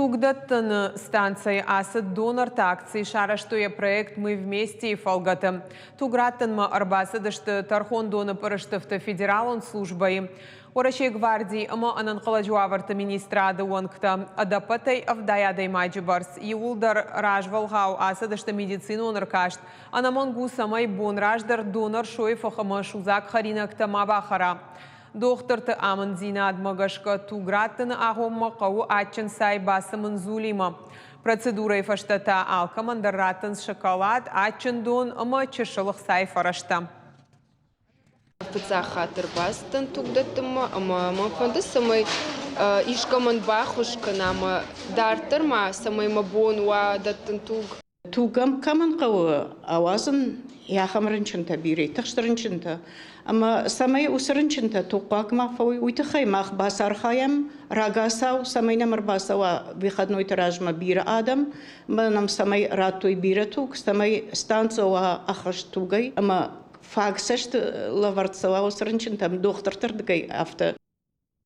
Тугдӕттыны станцӕйы ацыд донорты акци, сарӕзтой йӕ проект «Мы вместе»-йы фӕлгӕты. Туг раттынмӕ ӕрбацыдысты тӕрхондоны пъырыстыфты федералон службӕйы, Уӕрӕсейы гвардийы ӕмӕ ӕнӕнхъӕлӕджы уавӕрты министрады уӕнгтӕ. Ӕдӕппӕтӕй 70 адӕймаджы бӕрц. Иууылдӕр развӕлгъау ацыдысты медицинон ӕркаст. Ӕнӕмӕнг у, цӕмӕй бон раздӕр донор сойыфых ӕмӕ судзаг хӕринӕгтӕ ма бахӕра. Дохтырты амынддзинадмӕ гӕсгӕ туг раттыны агъоммӕ хъӕуы адджын цай бацымын дзулимӕ. Процедурӕйы фӕстӕ та алкӕмӕн дӕр раттынц шоколад, адджын дон ӕмӕ чысыл ӕхцайы фӕрӕзтӕ. Фыццаг хатт ӕрбацыдтӕн тугдӕттынмӕ ӕмӕ мӕ фӕнды, цӕмӕй искӕмӕн баххуыс кӕна ӕмӕ дарддӕр ма цӕмӕй мӕ бон уа дӕттын туг. Туг ӕм кӕмӕн хъӕуы ауадзын, ахӕм рынчынтӕ бирӕ, тыхст рынчынтӕ. Ӕмӕ цӕмӕй уыцы рынчынтӕ тугхъуаг ма фӕуой, уый тыххӕй мах бацархайӕм рагацау, цӕмӕй нӕм ӕрбацӕуа выходнойты размӕ бирӕ адӕм, ӕмӕ нӕм цӕмӕй радтой бирӕ туг, цӕмӕй станцӕ уа ӕххӕст тугӕй ӕмӕ фаг цӕст лӕвӕрд цӕуа уыцы рынчынтӕм дохтырты рдыгӕй афтӕ.